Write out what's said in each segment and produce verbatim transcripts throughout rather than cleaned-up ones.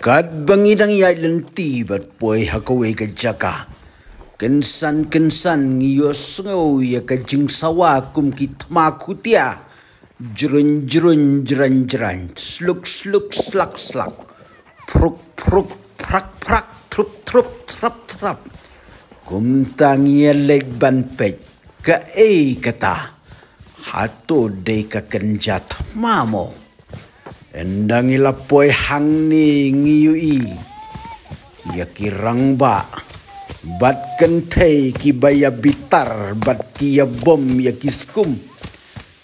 Katba ngi dang ïaid lynti bad poi ha kawei ka jaka, kynsan kynsan ngi ïohsngew ïa ka jingsawa kum ki thma khutia. Jrun jrun jran jran, sluk sluk slak slak, phruk phruk, phrak phrak, thrup thrup, thrap thrap. Kumta ngi ïaleit ban peit, kaei kata? Hato dei ka kynja thma mo? Ynda ngi la poi hangne ngi ïohi ïa ki rangbah bad kynthei kiba ïa bitar bad ki ïa bom ïa ki skum.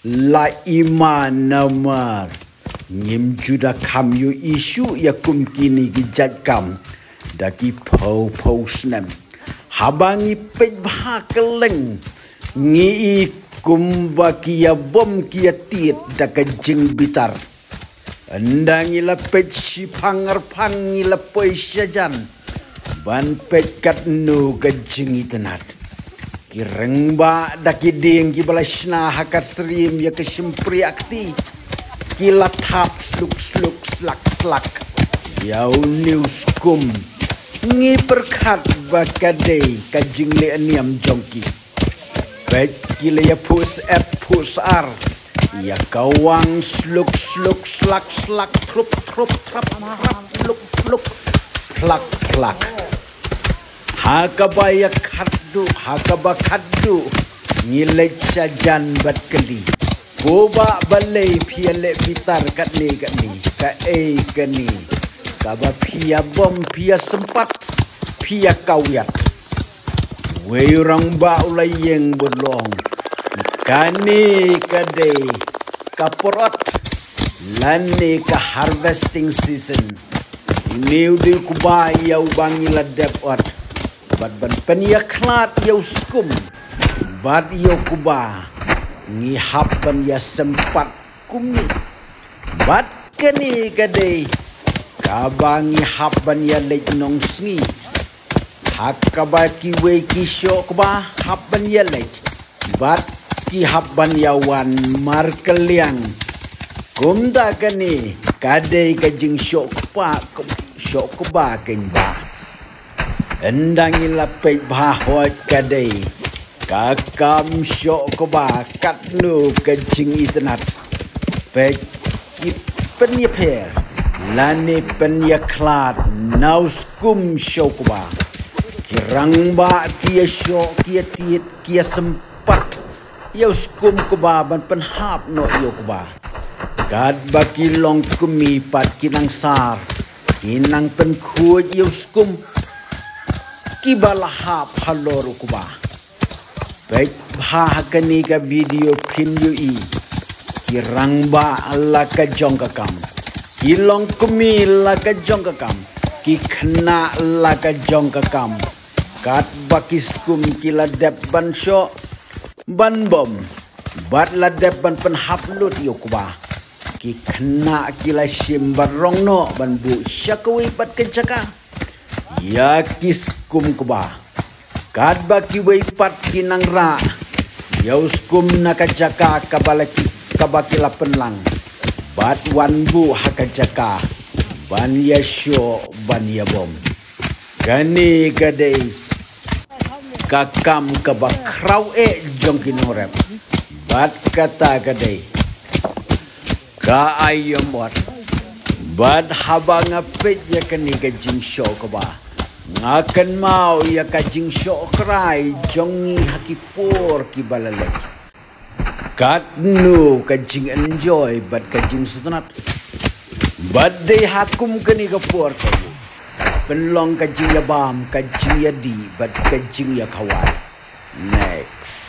La iman namar ngim ju da kham ïohi shuh ïa kum kine ki jait kam da ki phew phew snem. Haba ngi peit bha kylleng, ngi i kumba ki ïa bom ki ïa tied da ka jingbitar. Ynda ngi la peit shiphang arphang ngi la poi shajan ban peit katno ka jingitynnad. Ki rangbah da ki dieng kiba la shna ha ka syiem ïa ka shympriahkti, ki la thap sluk sluk slak slak ïa une u skum. Ngi pyrkhat ba ka dei ka jingleh niam jong ki. Peit ki la ïa phuh syep phuh syar ïa ka wang, sluk sluk slak slak, thrup thrup, thrap thrap, thluk thluk, phlak phlak. Ha kaba ïa khatduh, ha kaba khatduh, ngi leit shajan bad kylli, ko bah balei phi ïa leh bitar katne katne? Kaei kane kaba phi ïa bom, phi ïa sympat, phi ïa kawiat? Wei u rangbah u la ïeng bad u ong, kane ka dei ka por ot lane ka harvesting season. Une u dei u kba ïa uba ngi la dep ot, bad ban pynïakhlad ïa u skum bad ïa u kba, ngi hap ban ïa sympat kumne. Bad kane ka dei kaba ngi hap ban ïa leit nongsngi, ha kaba kiwei ki shoh kba hap ban ïa leit bad ki hap ban ïa wan markylliang. Kumta kane ka dei ka jingshoh kba, shoh kba kynja. Ynda ngi la peit bha hooid ka dei ka kam shoh kba, katno ka jingitynnad. Peit ki pynïapher lane pynïakhlad na u skum shoh kba. Ki rangbah ki ïa shoh, ki ïa tied, ki ïa sympat ïa u skum kba ban pynhap noh ïa u kba. Katba ki longkmie pat ki nang sar, ki nang pynkhuid ïa u skum kiba la hap halor u kba. Peit bha ha kane ka video phin ïohi, ki rangbah la ka jong ka kam, ki longkmie la ka jong ka kam, ki khynnah la ka jong ka kam. Katba ki skum ki la dep ban shoh ban bom bad la dep ban pynhap lut ïa u kba, ki khynnah ki la shim ban rong noh ban buh sha kawei pat ka jaka ïa ki skum kba. Katba kiwei pat ki nang rah ïa u skum na ka jaka kaba la ki, kaba ki la pynlang, bad wan buh ha ka jaka ban ïa shoh ban ïa bom. Kane ka dei ka kam kaba khraw eh jong ki nongrep. Bad kata ka dei ka aïom ot. Bad haba nga peit ïa kane ka jingshoh kba, nga kynmaw ïa ka jingshoh krai jong ngi ha ki por kiba la leit. Katno ka jingenjoy bad ka jingsngewtynnad. Bad dei ha kum kane ka por ka pynlong ka jingïabam, ka jingïadih bad ka jingïakhawai. Next.